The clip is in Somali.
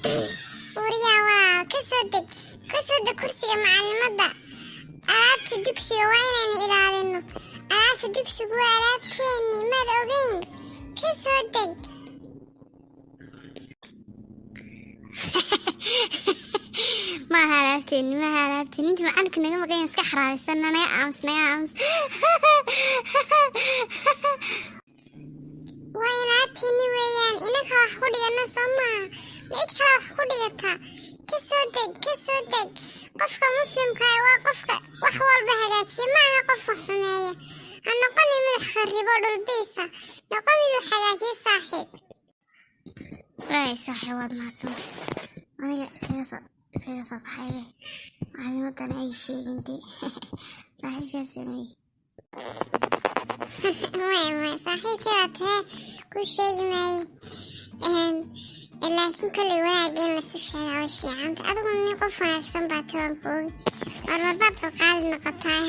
Wariyaa, walaal, ka soo deg, ka soo deg kursiga macalimadda. Alaabta dugsiga waa inaynu ilaalino. Alaabta dugsigu waa alaabteennii, maad ogeyn? Ka soo deg. Maaha alaabteeni, maaha alaabteeni. Inta macalinku naga maqan iska xaraabisana. Naga aamus, naga aamus. Waa alaabteennii weeyaan. Inaka wax ku dhigana soo maaha? Ma cid kale wax ku dhigata? Ka soo deg, ka soo deg. Qofka muslimka ah waa qofka wax walba hagaajiya, maaha qof wax xumeeya. Ha noqonin mid wax kharibo dhulbiisa, noqon mid wax hagaajiya, saaxiib. Waay saaxiib, waad mahadsanta. Aniga iskaga soo baxaybe, macalimadan ay sheegin dee saaxiibkaa sameeyey. Maya, maya, saaxiibkii baa tahe, kuu sheegi maaye. Laakiin kolley wanaagga in lasu sheegaa way fiicanta. Adigu nin qof wanaagsan baa taban kuogi, marmarbaad qalqaali noqotaa.